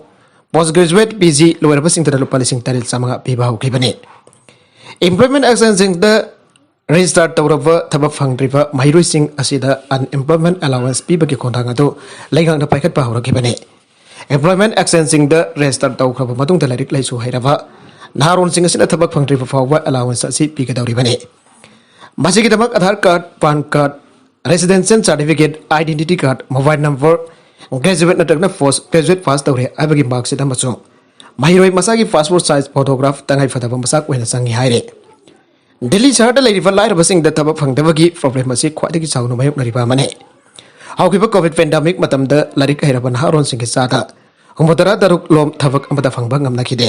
ꯄꯣꯁ ꯒ꯭ꯔꯦꯖꯨꯋꯦꯠ ꯄꯤ ꯖꯤ ꯂꯣꯏꯔꯕꯁꯤꯡꯗ ꯂꯨꯄꯥ ꯂꯤꯁꯤꯡ ꯇꯔꯦꯠ ꯆꯥꯝꯃꯉꯥ ꯄꯤꯕ ꯍꯧꯈꯤꯕꯅꯤ꯫ ꯑꯦꯝꯄ꯭ꯂꯣꯏꯃꯦꯟꯠ ꯑꯦꯛꯁꯆꯦꯟꯖꯁꯤꯡꯗ ꯔꯦꯖꯤꯁꯇꯥꯔ ꯇꯧꯔꯕ ꯊꯕꯛ ꯐꯪꯗ꯭ꯔꯤꯕ ꯃꯍꯩꯔꯣꯏꯁꯤꯡ ꯑꯁꯤꯗ ꯑꯟꯑꯦꯝꯄ꯭ꯂꯣꯏꯃꯦꯟꯠ ꯑꯦꯂꯥꯋꯦꯟꯁ ꯄꯤꯕꯒꯤ ꯈꯣꯡꯊꯥꯡ ꯑꯗꯨ ꯂꯩꯉꯥꯛꯅ ꯄꯥꯏꯈꯠꯄ ꯍꯧꯔꯛꯈꯤꯕꯅꯤ꯫ ꯑꯦꯝꯄ꯭ꯂꯣꯏꯃꯦꯟꯠ ꯑꯦꯛꯁꯆꯦꯟꯖꯁꯤꯡꯗ ꯔꯦꯖꯤꯁꯇꯥꯔ ꯇꯧꯈ꯭ꯔꯕ ꯃꯇꯨꯡꯗ ꯂꯥꯏꯔꯤꯛ ꯂꯥꯏꯁꯨ ꯍꯩꯔꯕ ꯅꯍꯥꯔꯣꯟꯁꯤꯡ ꯑꯁꯤꯅ ꯊꯕꯛ ꯐꯪꯗ꯭ꯔꯤꯕ ꯐꯥꯎꯕ ꯑꯦꯂꯥꯋꯦꯟꯁ ꯑꯁꯤ ꯄꯤꯒꯗꯧꯔꯤꯕꯅꯤ꯫ ꯃꯁꯤꯒꯤꯗꯃꯛ Aadhaar card, PAN card, residential certificate, identity card, mobile number, graduate ꯅꯠꯇ꯭ꯔꯒꯅ ꯄꯣꯁ ꯒ꯭ꯔꯦꯖꯨꯋꯦꯠ ꯄꯥꯁ ꯇꯧꯔꯦ ꯍꯥꯏꯕꯒꯤ ꯃꯥꯔꯛꯁꯤꯠ ꯑꯃꯁꯨꯡ ꯃꯍꯩꯔꯣꯏ ꯃꯁꯥꯒꯤ ꯄꯥꯁꯄꯣꯔꯠ ꯁꯥꯏꯖ ꯐꯣꯇꯣꯒ꯭ꯔꯥꯐ ꯇꯉꯥꯏ ꯐꯗꯕ ꯃꯆꯥꯛ ꯑꯣꯏꯅ ꯆꯪꯏ ꯍꯥꯏꯔꯤ꯫ ꯗꯤꯜꯂꯤ ꯁꯍꯔꯗ ꯂꯩꯔꯤꯕ ꯂꯥꯏꯔꯕꯁꯤꯡꯗ ꯊꯕꯛ ꯐꯪꯗꯕꯒꯤ ꯄ꯭ꯔꯣꯕ꯭ꯂꯦꯝ ꯑꯁꯤ ꯈ꯭ꯋꯥꯏꯗꯒꯤ ꯆꯥꯎꯅ ꯃꯥꯌꯣꯛꯅꯔꯤꯕ ꯑꯃꯅꯤ꯫ ꯍꯧꯈꯤꯕ ꯀꯣꯚꯤꯗ ꯄꯦꯟꯗꯦꯃꯤꯛ ꯃꯇꯝꯗ ꯂꯥꯏꯔꯤꯛ ꯍꯩꯔꯕ ꯅꯍꯥꯔꯣꯟꯁꯤꯡꯒꯤ ꯆꯥꯗ ꯍꯨꯝꯐꯨꯇꯔꯥ ꯇꯔꯨꯛ ꯂꯣꯝ ꯊꯕꯛ ꯑꯃꯠꯇ ꯐꯪꯕ ꯉꯝꯅꯈꯤꯗꯦ꯫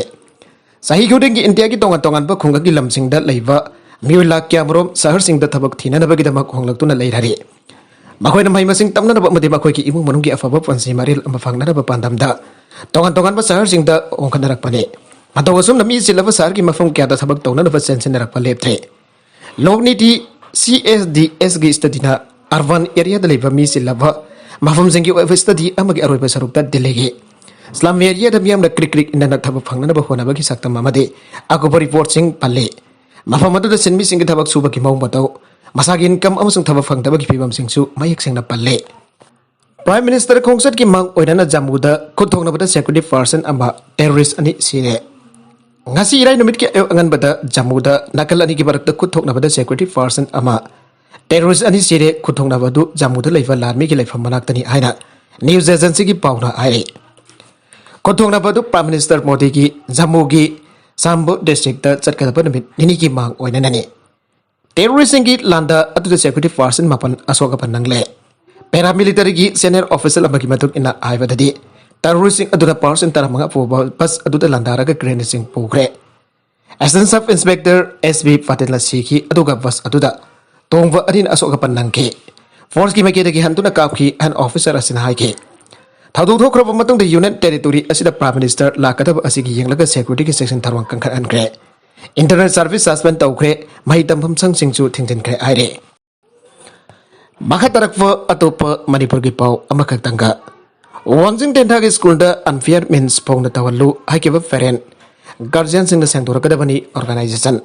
ꯆꯍꯤ ꯈꯨꯗꯤꯡꯒꯤ ꯏꯟꯗꯤꯌꯥꯒꯤ ꯇꯣꯉꯥꯟ ꯇꯣꯉꯥꯟꯕ ꯈꯨꯡꯒꯪꯒꯤ ꯂꯝꯁꯤꯡꯗ ꯂꯩꯕ ꯃꯤꯑꯣꯏ ꯂꯥꯈ ꯀꯌꯥꯃꯔꯣꯝ ꯁꯍꯔꯁꯤꯡꯗ ꯊꯕꯛ ꯊꯤꯅꯅꯕꯒꯤꯗꯃꯛ ꯍꯣꯡꯂꯛꯇꯨꯅ ꯂꯩꯔꯔꯤ꯫ ꯃꯈꯣꯏꯅ ꯃꯍꯩ ꯃꯁꯤꯡ ꯇꯝꯅꯅꯕ ꯑꯃꯗꯤ ꯃꯈꯣꯏꯒꯤ ꯏꯃꯨꯡ ꯃꯅꯨꯡꯒꯤ ꯑꯐꯕ ꯄꯨꯟꯁꯤ ꯃꯔꯦꯜ ꯑꯃ ꯐꯪꯅꯅꯕ ꯄꯥꯟꯗꯝꯗ ꯇꯣꯉꯥꯟ ꯇꯣꯉꯥꯟꯕ ꯁꯍꯔꯁꯤꯡꯗ ꯍꯣꯡꯒꯠꯅꯔꯛꯄꯅꯤ꯫ ꯃꯇꯧ ꯑꯁꯨꯝꯅ ꯃꯤ ꯆꯤꯜꯂꯕ ꯁꯍꯔꯒꯤ ꯃꯐꯝ ꯀꯌꯥꯗ ꯊꯕꯛ ꯇꯧꯅꯅꯕ ꯆꯦꯟꯁꯤꯟꯅꯔꯛꯄ ꯂꯦꯞꯇ꯭ꯔꯦ꯫ ꯂꯣꯛꯅꯤꯇꯤ ꯁꯤ ꯑꯦꯁ ꯗꯤ ꯑꯦꯁꯒꯤ ꯁ꯭ꯇꯗꯤꯅ ꯑꯔꯕꯥꯟ ꯑꯦꯔꯤꯌꯥꯗ ꯂꯩꯕ ꯃꯤ ꯆꯤꯜꯂꯕ ꯃꯐꯝꯁꯤꯡꯒꯤ ꯑꯣꯏꯕ ꯁ꯭ꯇꯗꯤ ꯑꯃꯒꯤ ꯑꯔꯣꯏꯕ ꯁꯔꯨꯛꯇ ꯗꯤꯜꯂꯤꯒꯤ ꯁ꯭ꯂꯝ ꯑꯦꯔꯤꯌꯥꯗ ꯃꯤꯌꯥꯝꯅ ꯀ꯭ꯔꯤꯛ ꯀ꯭ꯔꯤꯛ ꯏꯟꯅꯅ ꯊꯕꯛ ꯐꯪꯅꯅꯕ ꯍꯣꯠꯅꯕꯒꯤ ꯁꯛꯇꯝ ꯑꯃꯗꯤ ꯑꯀꯨꯞꯄ ꯔꯤꯄꯣꯔꯠꯁꯤꯡ ꯄꯜꯂꯤ꯫ ꯃꯐꯝ ꯑꯗꯨꯗ ꯁꯤꯟꯃꯤꯁꯤꯡꯒꯤ ꯊꯕꯛ ꯁꯨꯕꯒꯤ ꯃꯑꯣꯡ ꯃꯇꯧ, ꯃꯁꯥꯒꯤ ꯏꯟꯀꯝ ꯑꯃꯁꯨꯡ ꯊꯕꯛ ꯐꯪꯗꯕꯒꯤ ꯐꯤꯕꯝꯁꯤꯡꯁꯨ ꯃꯌꯦꯛ ꯁꯦꯡꯅ ꯄꯜꯂꯤ꯫ ꯄ꯭ꯔꯥꯏꯝ ꯃꯤꯅꯤꯁꯇꯔ ꯈꯣꯡꯆꯠꯀꯤ ꯃꯥꯡ ꯑꯣꯏꯅꯅ ꯖꯝꯃꯨꯗ ꯈꯨꯠ ꯊꯣꯛꯅꯕꯗ ꯁꯦꯀ꯭ꯌꯨꯔꯤꯇꯤ ꯄꯥꯔꯁꯟ ꯑꯃ ꯇꯦꯔꯣꯔꯤꯁ ꯑꯅꯤ ꯁꯤꯔꯦ꯫ ꯉꯁꯤ ꯏꯔꯥꯏ ꯅꯨꯃꯤꯠꯀꯤ ꯑꯌꯨꯛ ꯑꯉꯟꯕꯗ ꯖꯝꯃꯨꯗ ꯅꯥꯀꯜ ꯑꯅꯤꯒꯤ ꯃꯔꯛꯇ ꯈꯨꯠ ꯊꯣꯛꯅꯕꯗ ꯁꯦꯀ꯭ꯌꯨꯔꯤꯇꯤ ꯄꯥꯔꯁꯟ ꯑꯃ ꯇꯦꯔꯣꯔꯤꯁ ꯑꯅꯤ ꯁꯤꯔꯦ꯫ ꯈꯨꯠ ꯊꯣꯛꯅꯕ ꯑꯗꯨ ꯖꯝꯃꯨꯗ ꯂꯩꯕ ꯂꯥꯟꯃꯤꯒꯤ ꯂꯩꯐꯝ ꯃꯅꯥꯛꯇꯅꯤ ꯍꯥꯏꯅ ꯅ꯭ꯌꯨꯁ ꯑꯦꯖꯦꯟꯁꯤꯒꯤ ꯄꯥꯎꯅ ꯍꯥꯏꯔꯤ꯫ ꯈꯨꯠ ꯊꯣꯛꯅꯕ ꯑꯗꯨ ꯄ꯭ꯔꯥꯏꯝ ꯃꯤꯅꯤꯁꯇꯔ ꯃꯣꯗꯤꯒꯤ ꯖꯝꯃꯨꯒꯤ ꯁꯥꯝꯕꯨ ꯗꯤꯁꯇ꯭ꯔꯤꯛꯇ ꯆꯠꯀꯗꯕ ꯅꯨꯃꯤꯠ ꯅꯤꯅꯤꯒꯤ ꯃꯥꯡ ꯑꯣꯏꯅꯅꯅꯤ꯫ ꯇꯦꯔꯣꯔꯤꯁꯁꯤꯡꯒꯤ ꯂꯥꯟꯗ ꯑꯗꯨꯗ ꯁꯦꯀ꯭ꯌꯨꯔꯤꯇꯤ ꯄꯥꯔꯁꯟ ꯃꯥꯄꯟ ꯑꯁꯣꯛ ꯑꯄꯟ ꯅꯪꯂꯦ꯫ ꯄꯦꯔꯥꯃꯤꯂꯤꯇꯔꯤꯒꯤ ꯁꯦꯅꯤꯌꯔ ꯑꯣꯐꯤꯁꯤꯌꯦꯜ ꯑꯃꯒꯤ ꯃꯇꯨꯡ ꯏꯟꯅ ꯍꯥꯏꯕꯗꯗꯤ, ꯇꯦꯔꯣꯔꯤꯁꯁꯤꯡ ꯑꯗꯨꯅ ꯄꯥꯔꯁꯟ ꯇꯔꯥꯃꯉꯥ ꯄꯨꯕ ꯕꯁ ꯑꯗꯨꯗ ꯂꯥꯟꯗꯥꯔꯒ ꯒ꯭ꯔꯦꯅꯦꯗꯁꯤꯡ ꯄꯨꯈ꯭ꯔꯦ꯫ ꯑꯦꯁꯤꯁꯇꯦꯟꯠ ꯁꯕ ꯏꯟꯁꯄꯦꯛꯇꯔ ꯑꯦꯁ ꯕꯤ ꯄꯇꯦꯜꯅ ꯁꯤꯈꯤ, ꯑꯗꯨꯒ ꯕꯁ ꯑꯗꯨꯗ ꯇꯣꯡꯕ ꯑꯅꯤꯅ ꯑꯁꯣꯛ ꯑꯄꯟ ꯅꯪꯈꯤ꯫ ꯐꯣꯔꯁꯀꯤ ꯃꯥꯏꯀꯩꯗꯒꯤ ꯍꯟꯗꯨꯅ ꯀꯥꯞꯈꯤ ꯍꯥꯏꯅ ꯑꯣꯐꯤꯁꯔ ꯑꯁꯤꯅ ꯍꯥꯏꯈꯤ꯫ ꯊꯧꯗꯣꯛ ꯊꯣꯛꯈ꯭ꯔꯕ ꯃꯇꯨꯡꯗ ꯌꯨꯅꯤꯌꯟ ꯇꯦꯔꯤꯇꯣꯔꯤ ꯑꯁꯤꯗ ꯄ꯭ꯔꯥꯏꯝ ꯃꯤꯅꯤꯁꯇꯔ ꯂꯥꯛꯀꯗꯕ ꯑꯁꯤꯒꯤ ꯌꯦꯡꯂꯒ ꯁꯦꯀ꯭ꯌꯨꯔꯤꯇꯤꯒꯤ ꯆꯦꯛꯁꯤꯟ ꯊꯧꯔꯥꯡ ꯀꯟꯈꯠꯍꯟꯈ꯭ꯔꯦ꯫ ꯏꯟꯇꯔꯅꯦꯠ ꯁꯥꯔꯚꯤꯁ ꯁꯁꯄꯦꯟ ꯇꯧꯈ꯭ꯔꯦ, ꯃꯍꯩ ꯇꯝꯐꯝ ꯁꯪꯁꯤꯡꯁꯨ ꯊꯤꯡꯖꯤꯟꯈ꯭ꯔꯦ ꯍꯥꯏꯔꯦ꯫ ꯃꯈꯥ ꯇꯥꯔꯛꯄ ꯑꯇꯣꯞꯄ ꯃꯅꯤꯄꯨꯔꯒꯤ ꯄꯥꯎ ꯑꯃꯈꯛꯇꯪꯒ, ꯋꯥꯡꯖꯤꯡ ꯇꯦꯟꯊꯥꯒꯤ ꯁ꯭ꯀꯨꯜꯗ ꯑꯟꯐꯤꯌꯔ ꯃꯤꯟꯁ ꯐꯣꯡꯅ ꯇꯧꯍꯜꯂꯨ ꯍꯥꯏꯈꯤꯕ ꯄꯦꯔꯦꯟꯠ ꯒꯥꯔꯖꯤꯌꯟꯁꯤꯡꯅ ꯁꯦꯡꯗꯣꯔꯛꯀꯗꯕꯅꯤ ꯑꯣꯔꯒꯅꯥꯏꯖꯦꯁꯟ꯫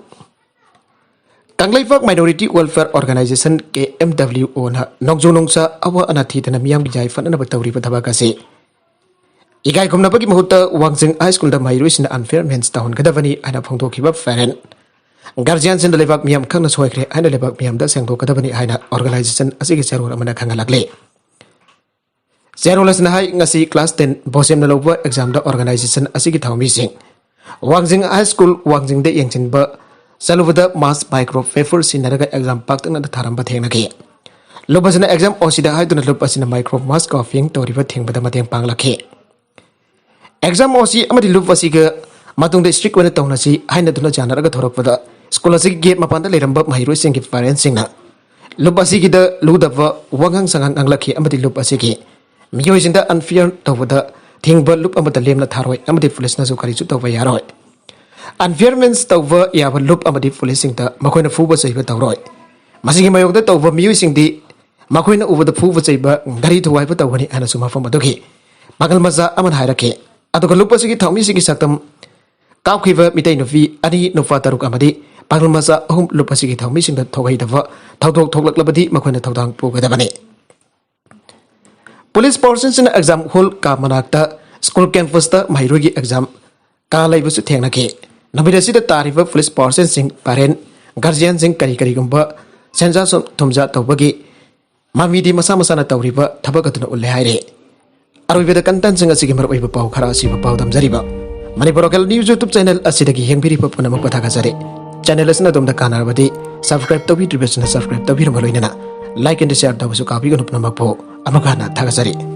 ꯀꯪꯂꯩꯄꯥꯛ minority welfare organization, K M W ꯑꯣꯅ ꯅꯣꯡꯖꯨ ꯅꯨꯡꯁꯥ ꯑꯋꯥ ꯑꯅꯥ ꯊꯤꯗꯅ ꯃꯤꯌꯥꯝꯒꯤ ꯌꯥꯏꯐꯅꯅꯕ ꯇꯧꯔꯤꯕ ꯊꯕꯛ ꯑꯁꯤ ꯏꯀꯥꯏ ꯈꯨꯝꯅꯕꯒꯤ ꯃꯍꯨꯠꯇ ꯋꯥꯡꯖꯤꯡ ꯍꯥꯏ ꯁ꯭ꯀꯨꯜꯗ ꯃꯍꯩꯔꯣꯏꯁꯤꯡꯅ ꯑꯟꯐꯤꯌꯔ ꯃꯤꯟꯁ ꯇꯧꯍꯟꯒꯗꯕꯅꯤ ꯍꯥꯏꯅ ꯐꯣꯡꯗꯣꯛꯈꯤꯕ ꯄꯦꯔꯦꯟꯠ ꯒꯥꯔꯖꯤꯌꯟꯁꯤꯡꯅ ꯂꯩꯕꯥꯛ ꯃꯤꯌꯥꯝ ꯈꯪꯅ ꯁꯣꯏꯈ꯭ꯔꯦ ꯍꯥꯏꯅ ꯂꯩꯕꯥꯛ ꯃꯤꯌꯥꯝꯗ ꯁꯦꯡꯗꯣꯛꯀꯗꯕꯅꯤ ꯍꯥꯏꯅ ꯑꯣꯔꯒꯅꯥꯏꯖꯦꯁꯟ ꯑꯁꯤꯒꯤ ꯆꯦꯔꯣꯜ ꯑꯃꯅ ꯈꯪꯍꯜꯂꯛꯂꯤ꯫ ꯆꯦꯔꯣꯜ ꯑꯁꯤꯅ ꯍꯥꯏ, ꯉꯁꯤ ꯀ꯭ꯂꯥꯁ ꯇꯦꯟ ꯕꯣꯁꯦꯝꯅ ꯂꯧꯕ ꯑꯦꯛꯖꯥꯝꯗ ꯑꯣꯔꯒꯅꯥꯏꯖꯦꯁꯟ ꯑꯁꯤꯒꯤ ꯊꯧꯃꯤꯁꯤꯡ ꯋꯥꯡꯖꯤꯡ ꯍꯥꯏ ꯁ꯭ꯀꯨꯜ ꯋꯥꯡꯖꯤꯡꯗ ꯌꯦꯡꯁꯤꯟꯕ ꯆꯠꯂꯨꯕꯗ ꯃꯥꯁ ꯃꯥꯏꯀ꯭ꯔꯣ ꯄꯦꯄꯔ ꯁꯤꯖꯤꯟꯅꯔꯒ ꯑꯦꯛꯖꯥꯝ ꯄꯥꯛꯇꯛꯅꯅ ꯊꯥꯔꯝꯕ ꯊꯦꯡꯅꯈꯤ꯫ ꯂꯨꯞ ꯑꯁꯤꯅ ꯑꯦꯛꯖꯥꯝ ꯑꯣꯁꯤꯗ ꯍꯥꯏꯗꯨꯅ ꯂꯨꯞ ꯑꯁꯤꯅ ꯃꯥꯏꯀ꯭ꯔꯣ ꯃꯥꯁ ꯀꯣꯄꯤꯡ ꯇꯧꯔꯤꯕ ꯊꯤꯡꯕꯗ ꯃꯇꯦꯡ ꯄꯥꯡꯂꯛꯈꯤ꯫ ꯑꯦꯛꯖꯥꯝ ꯑꯣꯁꯤ ꯑꯃꯗꯤ ꯂꯨꯞ ꯑꯁꯤꯒ ꯃꯇꯨꯡꯗ ꯏꯁꯇ꯭ꯔꯤꯛ ꯑꯣꯏꯅ ꯇꯧꯅꯁꯤ ꯍꯥꯏꯅꯗꯨꯅ ꯌꯥꯅꯔꯒ ꯊꯣꯔꯛꯄꯗ, ꯁ꯭ꯀꯨꯜ ꯑꯁꯤꯒꯤ ꯒꯦꯠ ꯃꯄꯥꯟꯗ ꯂꯩꯔꯝꯕ ꯃꯍꯩꯔꯣꯏꯁꯤꯡꯒꯤ ꯄꯦꯔꯦꯟꯠꯁꯤꯡꯅ ꯂꯨꯞ ꯑꯁꯤꯒꯤꯗ ꯂꯨꯗꯕ ꯋꯥꯉꯥꯡ ꯁꯉꯥꯡ ꯉꯥꯡꯂꯛꯈꯤ ꯑꯃꯗꯤ ꯂꯨꯞ ꯑꯁꯤꯒꯤ ꯃꯤꯑꯣꯏꯁꯤꯡꯗ unfair ꯇꯧꯕꯗ ꯊꯤꯡꯕ ꯂꯨꯞ ꯑꯃꯠꯇ ꯂꯦꯝꯅ ꯊꯥꯔꯣꯏ ꯑꯃꯗꯤ ꯄꯨꯂꯤꯁꯅꯁꯨ ꯀꯔꯤꯁꯨ ꯇꯧꯕ ꯌꯥꯔꯣꯏ꯫ Unfairness ꯇꯧꯕ ꯌꯥꯕ ꯂꯨꯞ ꯑꯃꯗꯤ ꯄꯨꯂꯤꯁꯁꯤꯡꯗ ꯃꯈꯣꯏꯅ ꯐꯨꯕ ꯆꯩꯕ ꯇꯧꯔꯣꯏ꯫ ꯃꯁꯤꯒꯤ ꯃꯥꯌꯣꯛꯇ ꯇꯧꯕ ꯃꯤꯑꯣꯏꯁꯤꯡꯗꯤ ꯃꯈꯣꯏꯅ ꯎꯕꯗ ꯐꯨꯕ ꯆꯩꯕ, ꯒꯥꯔꯤ ꯊꯨꯒꯥꯏꯕ ꯇꯧꯒꯅꯤ ꯍꯥꯏꯅꯁꯨ ꯃꯐꯝ ꯑꯗꯨꯒꯤ ꯄꯥꯡꯒꯜ ꯃꯆꯥ ꯑꯃꯅ ꯍꯥꯏꯔꯛꯈꯤ꯫ ꯑꯗꯨꯒ ꯂꯨꯞ ꯑꯁꯤꯒꯤ ꯊꯧꯃꯤꯁꯤꯡꯒꯤ ꯁꯛꯇꯝ ꯀꯥꯞꯈꯤꯕ ꯃꯤꯇꯩ ꯅꯨꯄꯤ ꯑꯅꯤ, ꯅꯨꯄꯥ ꯇꯔꯨꯛ ꯑꯃꯗꯤ ꯄꯥꯡꯒꯜ ꯃꯆꯥ ꯑꯍꯨꯝ ꯂꯨꯞ ꯑꯁꯤꯒꯤ ꯊꯧꯃꯤꯁꯤꯡꯗ ꯊꯣꯛꯍꯩꯗꯕ ꯊꯧꯗꯣꯛ ꯊꯣꯛꯂꯛꯂꯕꯗꯤ ꯃꯈꯣꯏꯅ ꯊꯧꯗꯥꯡ ꯄꯨꯒꯗꯕꯅꯤ꯫ ꯄꯨꯂꯤꯁ ꯐꯣꯔꯁꯁꯤꯡꯅ exam hall ꯀꯥ ꯃꯅꯥꯛꯇ ꯁ꯭ꯀꯨꯜ ꯀꯦꯝꯄꯁꯇ ꯃꯍꯩꯔꯣꯏꯒꯤ exam ꯀꯥ ꯂꯩꯕꯁꯨ ꯊꯦꯡꯅꯈꯤ꯫ ꯅꯨꯃꯤꯠ ꯑꯁꯤꯗ ꯇꯥꯔꯤꯕ ꯄꯨꯂꯤꯁ ꯐꯣꯔꯁꯁꯤꯡ, parent, guardianꯁꯤꯡ ꯀꯔꯤ ꯀꯔꯤꯒꯨꯝꯕ ꯁꯦꯟꯖꯥ ꯁꯨꯝ-, ꯊꯨꯝꯖꯥ ꯇꯧꯕꯒꯤ ꯃꯃꯤꯗꯤ ꯃꯁꯥ ꯃꯁꯥꯅ ꯇꯧꯔꯤꯕ ꯊꯕꯛ ꯑꯗꯨꯅ ꯎꯠꯂꯦ ꯍꯥꯏꯔꯤ꯫ ꯑꯔꯣꯏꯕꯗ content ꯁꯤꯡ ꯑꯁꯤꯒꯤ ꯃꯔꯨꯑꯣꯏꯕ ꯄꯥꯎ ꯈꯔ ꯑꯁꯤꯕꯨ ꯄꯥꯎꯗꯝꯖꯔꯤꯕ Manipur Local News YouTube channel ꯑꯁꯤꯗꯒꯤ ꯌꯦꯡꯕꯤꯔꯤꯕ ꯄꯨꯝꯅꯃꯛꯄꯨ ꯊꯥꯒꯠꯆꯔꯤ꯫ Channel ꯑꯁꯤꯅ ꯑꯗꯣꯝꯗ ꯀꯥꯟꯅꯔꯕꯗꯤ subscribe ꯇꯧꯕꯤꯗ꯭ꯔꯤꯕꯁꯤꯡꯅ subscribe ꯇꯧꯕꯤꯔꯝꯕ ꯂꯣꯏꯅꯅ like and share ꯇꯧꯕꯁꯨ ꯀꯥꯎꯕꯤꯒꯅꯨ꯫ ꯄꯨꯝꯅꯃꯛꯄꯨ ꯑꯃꯨꯛ ꯍꯟꯅ ꯊꯥꯒꯠꯆꯔꯤ꯫